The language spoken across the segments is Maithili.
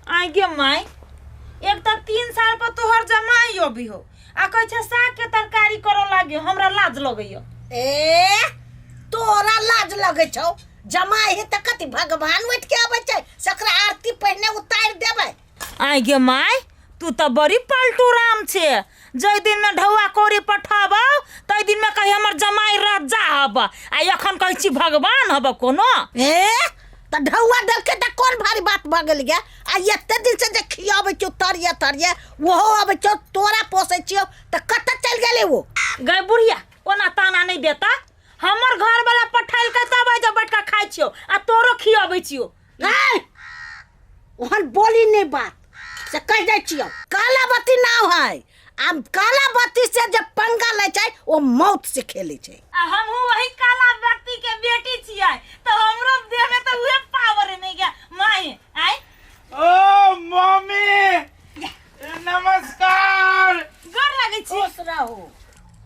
आइ गे माय, एक तऽ 3 साल पर तोहर जमाई अबी हो आ कहै छै साग के तरकारी करऽ लागे, हमरा लाज लगैया। ए तोरा लाज लगै छौ? जमाई है तऽ कथी भगवान उठि के अबै छै, सकरा आरती पहिने उतारि देबै। आइ गे माय, तू तऽ बड़ी पलटू राम छे। जै दिन में ढौआ कौड़ी पठाबौ तै दिन में कही हमर जमाई राजा हब, आ एखन कहै छी भगवान हब कोनो। ए तऽ ढौआ देलकै तऽ कोन भारी बात भऽ गेल गे? आ एते दिन से जे खियाबै छियौ तरिये तरिये, ओहो अबै छौ, तोरा पोसै छियौ, तऽ कतऽ चलि गेलै ओ? गै बुढ़िया, ओना ताना नहि देता, हमर घर वाला पठेलकै तब आइ जे बैठ कऽ खाइ छियौ आ तोरो खियाबै छियौ। ए ओहन बोली नहि बात से कहि दै छियौ। कालाबती नाव है, आ कालाबती से जे पंगा लै छै ओ मौत से खेलै छै। आ हमहूँ वही कालाबती के बेटी छियै तऽ हमरो देह में तऽ उहे पावर है। नहीं गया माय आय। ओ मम्मी नमस्कार। गोर लागै छी। खुश रहू।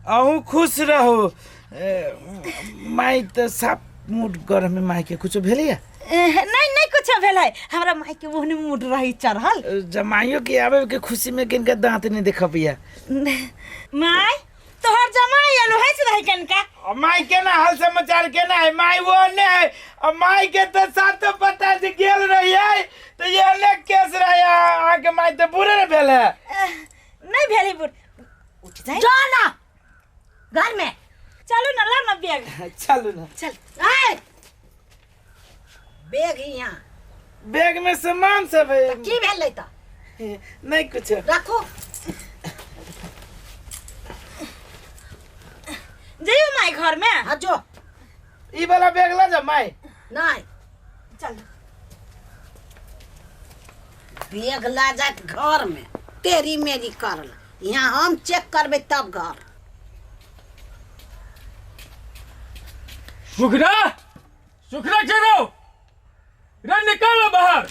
अहूँ खुश रहू। माय तऽ साफ मूड गरम है, माय के कुछो भेलैया? नहीं नहीं कुछ भेल है, हमरा माय के ओहने मूड रही चढ़ल। जमाइयो के आवे के खुशी में किनका दांत नहीं देखबिया। माय तोहर जमाई आलो है से रही कनका। आ माय केना हाल समाचार केना है? माय वो ने है, आ माय के तो सातो पता जे गेल रही है तो ये ने केस रही है, अहाँ के माय तो बुरे ने भेल है। नहीं भेल है बुर, उठ जाए जो ना घर में। चलू ना, ला ना बैग। चलू ना। चल। ए बैग यहाँ। बैग में सामान सब है। की भेलै तऽ? नहीं कुछ। रखो। जइयो माय घर में। हाँ जो। ई वाला बैग ला जा माय। नहीं। चल। बैग ला जात घर में, तेरी मेरी करल, यहाँ हम चेक करबै तब घर। सुखरा, सुखरा चलो रे, निकालो बाहर।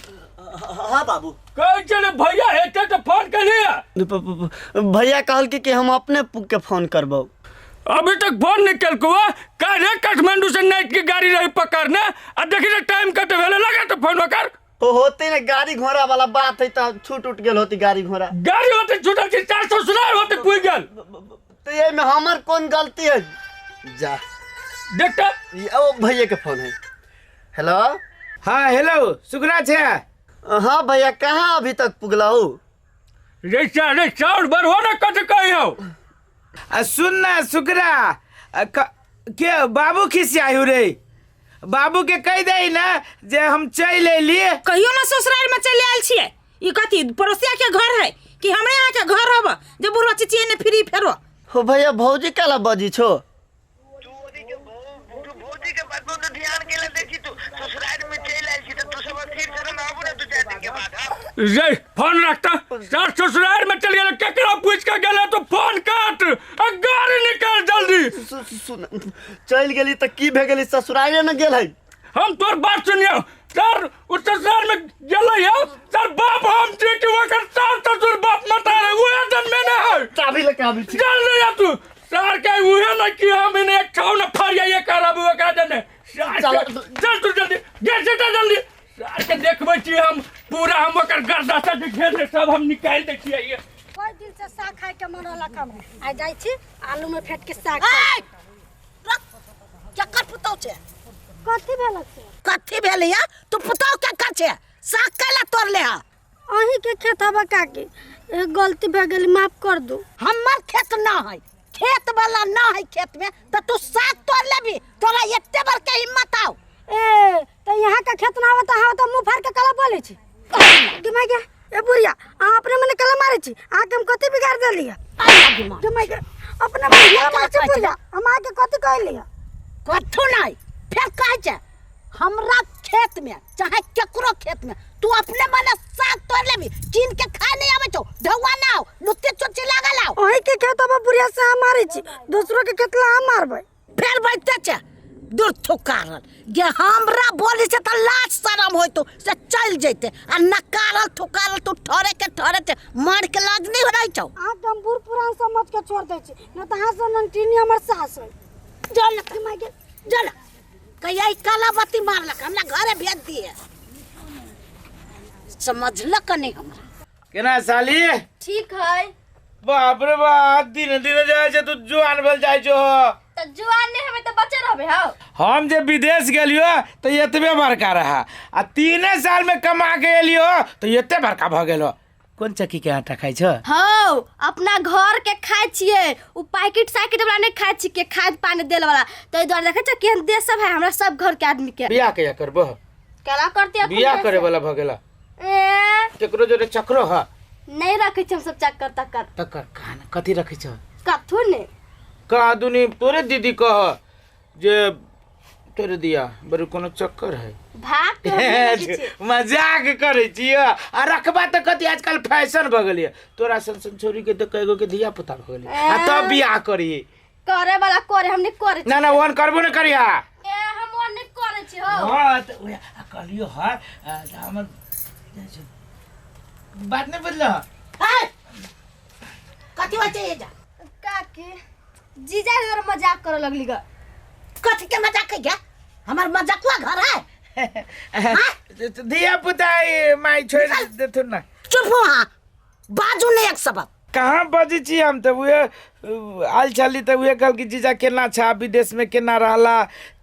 हाँ बाबू। कह चले भैया हेते तो फोन कर लिया। भैया कहल कि हम अपने पुग के फोन करबो। अभी तक फोन नहीं कल को का रे? काठमांडू से नाइट की गाड़ी रही पकड़ने, आ देखी रे टाइम कट भेले लगा तो फोन कर। हो होते ना गाड़ी घोड़ा वाला बात है तो छूट उठ गेल होती गाड़ी घोड़ा। गाड़ी होते छूटल छी 400 सुनार होते पुग गेल। तो ये में हमर कौन गलती है? जा देखता ये ओ भैया के फोन है। हेलो। हाँ हेलो सुखरा छे। हाँ भैया कहाँ अभी तक पुगला हो? रे रे चाउर बर हो ना कट कही हो। आ सुन ना सुखरा, के बाबू खिसियाई हो रे? बाबू के कह दे ना जे हम चल अलिए। कहियो ना ससुराल में चल आयल छियै। ई कथी पड़ोसिया के घर है कि हमरे यहाँ के घर हब जे बुढ़वा चिचिए ने फ्री फेरो? हो भैया भौजी काला बजी छो? तू ओदी के तू भौजी के बात पर ध्यान के ले देखी, तू ससुराल में चल आयल छी त तू सब फिर से ना आबू ना 2-4 दिन के बाद। हां रे फोन रखता, सास ससुराल में चल गेल, केकरा पूछ के गेले तो फोन काट आ गाड़ी निकाल जल्दी। सुन चल गेली त की भे गेली, ससुराले न गेल है। हम तोर बात सुनियो सर, उ ससुराल में गेलै है सर, बाप हम छी कि ओकर सास ससुर बाप मता रहे उहे जन में न है। चाबी लेके आबी छी। चल रे या तू सर के उहे न कि हम इने एक छौ न फरिया ये करब ओकरा जने। चल तू जल्दी गेट से जल्दी सर के देखबै छी हम पूरा, हम ओकर गर्दा से जे घेर सब हम निकालि दै छियै। ये कोई दिन से साग खाए के मन होला कम आ जाय छी आलू में फेट के साग। ए केकर पुतौ छे? कथी भेल छै? कथी भेल या? तू पुतौ केकर छे? साग कैला तोड़ले हा? अहीं के खेत हबा काकी, एक गलती भए गेल, माफ कर दू। हमर खेत ना है, खेत वाला ना है खेत में त तू साग तोड़ लेबी, तोरा एते बड़ के हिम्मत आओ? ए त यहाँ के खेत ना होता हा त मुंह फाड़ के कला बोले छी। गे माय गे, ए बुढ़िया अहाँ अपने मने कला मारे छी, अहाँ के हम कथी बिगाड़ देलियै? गे माय गे, अपने मने कला मारे छी बुढ़िया, हम अहाँ के कथी कहलियै? कथू नहीं, फेर कहै छै हमरा खेत में चाहे केकरो खेत में तू अपने मने साग तोड़ लेबी, कीन के खाए नहीं आबै छौ, ढौआ ना आओ, लुत्ती चुच्ची लागल आओ। अहीं के खेत अब बुढ़िया से हम मारे छी, दोसरो के खेत ला हम मारबै। फेर बैठते छे दूर थुकारल जे हमरा बोली से त लाज शरम होइतो से चल जैते, आ नकारल थुकारल तू ठहरे के ठहरे छे, मार के लाज नहीं रहै छौ। अहाँ के हम बूढ़ पुरान समझ के छोड़ दै छी, न त अहाँ से ननटीनी हमर सास है। चल ना माय गे, चल कहिया ई काला बत्ती मारलक हमरा घरे भेज दिए। समझलक नहीं हमरा। केना साली? ठीक है। बाप रे बाप, दिन दिन जाइ छै तू जुआन भेल जाइ छो। त जुआन नहीं हमें त बचे रहबे हौ। हम जे विदेश गेलियो त एतबे बड़का रहा आ 3 साल में कमा के एलियो त एते बड़का भ गेलो। कोन चक्की के आटा खाइ छो? हौ, अपना घर के खाइ छियै, उ पैकेट सैकेट वाला नहीं खाइ छियै, खाद पानी देल वाला। तै दुआरे देखै छ केहन देश सब है हमरा सब घर के आदमी के। बियाह कहिया करबो? केना करते अखन? बियाह करे वाला भ गेला। ए केकरो जोरे चक्रो ह? नहीं रखे छी हम सब चक्कर तक्कर। तक्कर कान कथी रखे छ? कथू ने। कहा दुनी तोरे दीदी कह जे तोरे दिया बड़ी कोनो चक्कर है। भाग के हम नहीं रखै छियै। मजाक करे छियै। आ रखबा त कथी आजकल फैशन भ गेलियै। तोरा सन सन छोरी के त कएगो के धिया पुता भ गेलै आ तब बियाह करी। करे वाला करे, हम नहीं करे ना ना ओहन करबो न करिया। ए हम ओहन नहीं करे छी हो। हां त ओया आ कहलियो ह हमर बात नहीं बुझल। कथी होइ छै एजा? काकी जीजा के मजाक करे लगली ग। कथी के मजाक है? हमर मजाकुआ घर है। धिया पुता माई छोड़ देथुन ना। चुप हो, हाँ बाजू नहीं एक शब्द। कहाँ बजै छी हम? त उहे आयल छली त उहे कहल कि जीजा केना छा, विदेश में केना रहला,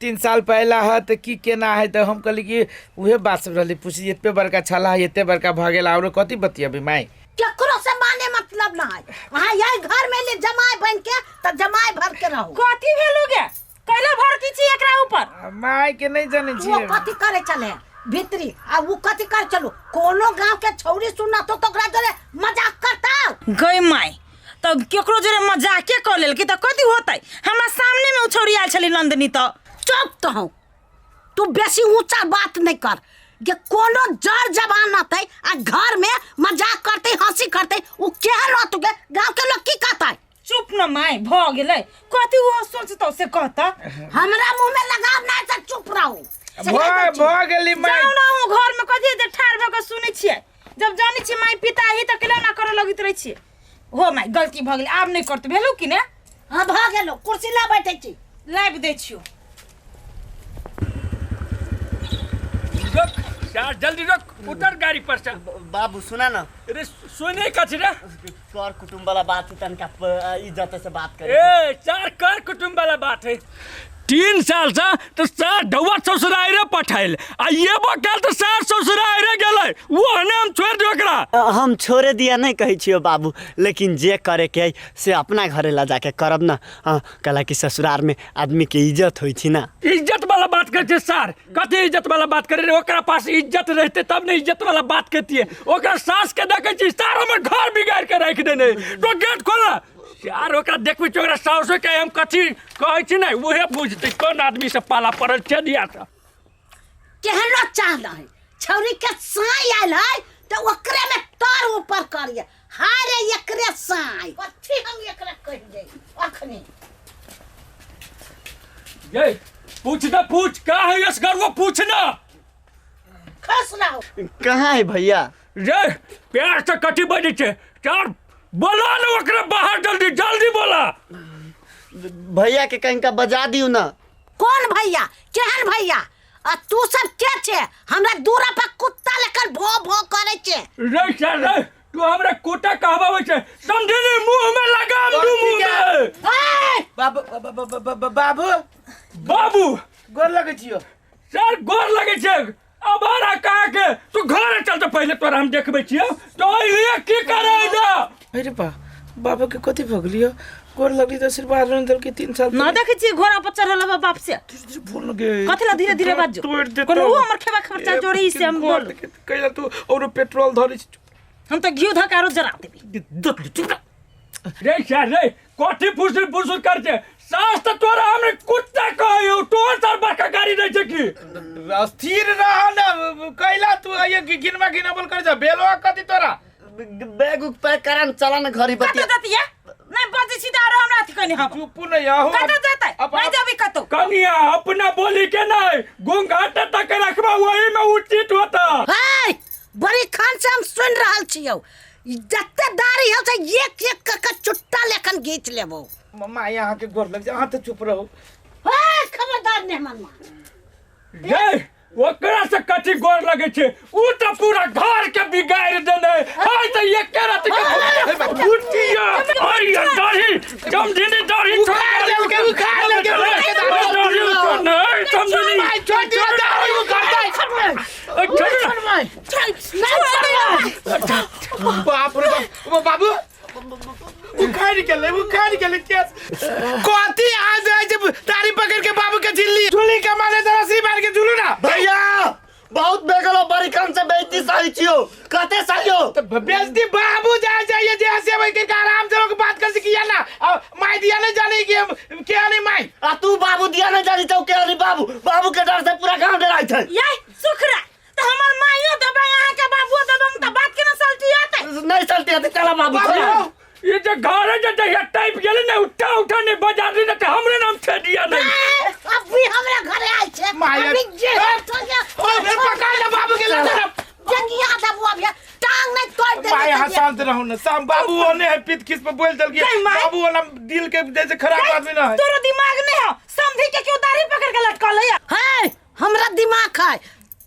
3 साल पहला है त की केना है। त हम कहली कि उहे बात सब रहली पूछी, एते बड़का छला एते बड़का भ गेल औरो कथी बतियबी माई? केकरो से माने मतलब ना है। वहाँ यही घर में ले जमाई बन के त जमाई भर के रहो। कथी भेलो गे? कैला भड़की छी एकरा ऊपर? माई के नहीं जानै छी। वो कथी करे चले भीतरी आ वो कथी कर चलू? कोनो गांव के छौरी सुनना तो ओकरा जोरे मजाक करता। गई माई तब केकरो जोरे मजाके क लेल कि त कथी होतै? हमरा सामने में उ छौरी आयल छली नंदनी। त चुप तो हूँ, तू बेसी ऊंचा बात नहीं कर। जे कोनो जर जबान आते आ घर में मजाक करते हंसी करते उ केहन रहतु के गांव के लोग की कहता? चुप न माई, भ गेलै। कथी वो सोचतौ से कहता। हमरा मुंह में लगाव ना से चुप रहो। भ गेली माई। जाउ ना हूँ घर में कथी जे ठार भ के सुनै छियै। जब जानै छियै माई पिता ही त केना ना करे लगैत रहै छियै। हो माई गलती भ गेलै, आब नहीं करतौ। भेलौ कि ने? हां भ गेलौ। कुर्सी ला बैठै छी। लाबि दै छियौ। रुक यार, जल्दी रुक, उतर गाड़ी पर से। बाबू सुना ना। अरे सुने कथी रे? कर कुटुंब वाला बात है, तनका इज्जत से बात करे। ए चार कर कुटुंब वाला बात है। 3 साल से तो सार ढौआ ससुराल रे पठाइल आ ये बकल तो सार ससुराल रे गेलै। वो हने हम छोड़ दियो एकरा। हम छोड़े दिया नहीं कहै छियो बाबू, लेकिन जे करे के है से अपना घरे ला जाके करब ना। हाँ कहला कि ससुराल में आदमी के इज्जत होइ छी ना। इज्जत वाला बात करे छै सार, कथी इज्जत वाला बात करे रे? ओकरा पास इज्जत रहते तब ने इज्जत वाला बात करतिए। ओकरा सास के देखै छी सार हमर घर बिगाड़ के राखि देने। तो गेट खोल यार, ओकरा देखबै छी ओकरा साउस के हम कथी कहै छी ने उहे बुझतै कोन आदमी से पाला पड़ल छै दिया से। केहनो चाह है छौरी के साई आयल है त ओकरे में तर ऊपर करिए। हाय रे एकरे साई कथी हम एकरा कहिए अखनी। ये पूछ ना पूछ का है असगर वो पूछ ना। खस रहो। कहाँ है भैया? ये प्यार से कथी बजै छै चार बोला ना ओकरा बाहर जल्दी जल्दी बोला। भैया के कहीं का बजा दियो ना। कौन भैया? केहन भैया? आ तू सब के छे? हमरा दूरा पर कुत्ता लेकर भो भो करे छे। रे सर रे, तू हमरा कुत्ता कहबाबै छे समझे नहीं? मुंह में लगाम दू मुंह में। बाबू बाबू बाबू गोर लगै छियो सर, गोर लगै छै। अब आरा कहा के तू घर चल तो पहले तोरा हम देखबै छियो तो अइलिए की करे ना। अरे बा बाबा के कथी भ गेलियो? गोर लगली त आशीर्वाद नहीं देलकै 3 साल। ना देखै छियै घोड़ा पर चढ़ल बा बाप से। बोल गे कथी ला धीरे धीरे बाजो। कोनो उ हमर खेबा खर्चा जोड़ी से हम बोल कैला तू और पेट्रोल धरी हम त घिउ धक आरो जरा देबी। चुप रे सर रे, कथी फुसुर फुसुर कर छे? सास त तोरा हमरे कुत्ता कहयो, तोर सर बड़का गाड़ी दै छै की? स्थिर रह ना कैला तू आइए गिनवा गिनाबल कर जा बेलवा कथी तोरा बैग उग पैक करन चला ना घरी बतिया। कत जतिया नहीं बजै छी त आरो हमरा अथी कहने हम। चुप नहीं आहो। कत जतै? नहीं जाबी कतौ। कनिया अपना बोली के नहीं घूंघट तक रखबा वही में उचित होता। हे बड़ी खान से हम सुन रहल छियौ, जत्ते दाढ़ी हो से एक एक क के चुट्टा लेखन घींच लेबो। मम्मा यहाँ के गोर लग जा, अहाँ तो चुप रहो। हे खबरदार नहीं मनमा। ये ओकरा से कथी गोर लगे छे? उ त पूरा घर के समझिनी दाढ़ी उखाड़ लेलकै, उखाड़ लेलकै, बुढ़िया के दाढ़ी। दाढ़ी छोड़ नहीं समझिनी माय छोड़ दियो दाढ़ी उखाड़तै। छोड़ बाप रे बाप, ओ बाबू उखाड़ गेलै, उखाड़ गेलै केस। कथी आ जाइ छै दाढ़ी पकड़ के बाबू के झिल्ली झुली के मारे जरा सी मार के झुलू ना। भैया बहुत बेगलो बड़ी कम से बेइज्जती सही छियो, कते सही हो? तो बेइज्जती बाबू जाए जाइए जैसे भाई के आराम से लोग बात कर सकिया ना। अब माई दिया नहीं जाने कि हम क्या नहीं माई। आ तू बाबू दिया नहीं जानी तो क्या नहीं बाबू, बाबू के डर से पूरा गांव डराई छै। ये सुखरा तो हमर माइयो देबै अहाँ के बाबूओ देबै त बात केना सलटी आते? नहीं सलटी आते, चला बाबू, चला। ये जे घर जे जहिया टाइप गेलै ने उठा उठा ने बाजार ने त हमरे नाम छे दिया नहीं। अब भी हमरा घरे आयल छै। माया- अभी जे ओ फिर पकड़ ले बाबू के लतर। जंगिया देबो अभी टांग नहीं तोड़ दे। माय यहाँ शांत रहो ना, शाम बाबू ओने है पीत खिस पे बोल चल के नहीं, माय। बाबू वाला दिल के जैसे खराब आदमी ना है। तोरो दिमाग नहीं हो, समझी के क्यों दाढ़ी पकड़ के लटकल है? है हमरा दिमाग है,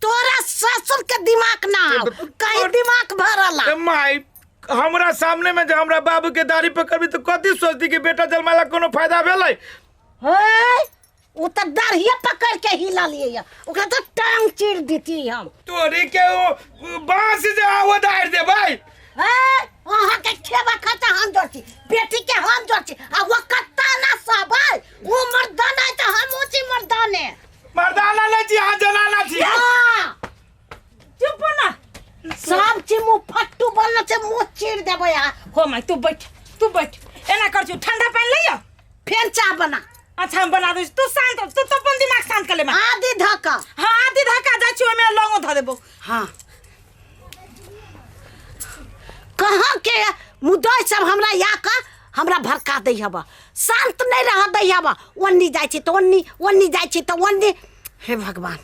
तोरा ससुर के दिमाग ना हो, कहीं दिमाग भरला। ए माय हमरा सामने में जो हमरा बाबू के दाढ़ी पकड़बी तो कथी सोचती कि बेटा जन्माला कोनो फायदा भेलै? है उ त दाढ़िए पकड़ के हिला लिए, ओकरा तो टांग चीर देती हम। तोरी के ओ बांस जे आओ दाढ़ देबै। है अहाँ के खेबा खाता हम जोड़ छी, बेटी के हम जोड़ छी, आ वो कत्ता ना सब है वो मर्दाना है तो हम ऊंची मर्दाने। मर्दाना नहीं छी, अहाँ जनाना छी। हाँ। चुप ना, सब चीज मुँह फट्टू बनल छै, मुँह चीर देबै आ। हो माय तू बैठ, तू बैठ, एना कर छु ठंडा पानी लइयो फेर चाह बना। अच्छा हम बना दै छी, तू शांत हो, तू तो अपन दिमाग शांत कर ले माय। आधी धक्का। हाँ आधी धक्का जाइ छी, ओमे लौंगो धऽ देबो। हाँ कहाँ के मुदई सब हमरा या का हमरा भड़का दै हबा, शांत नहीं रह दै हबा। ओन्नी जाइ छी तो ओन्नी, ओन्नी जाइ छी तो ओन्नी। हे भगवान।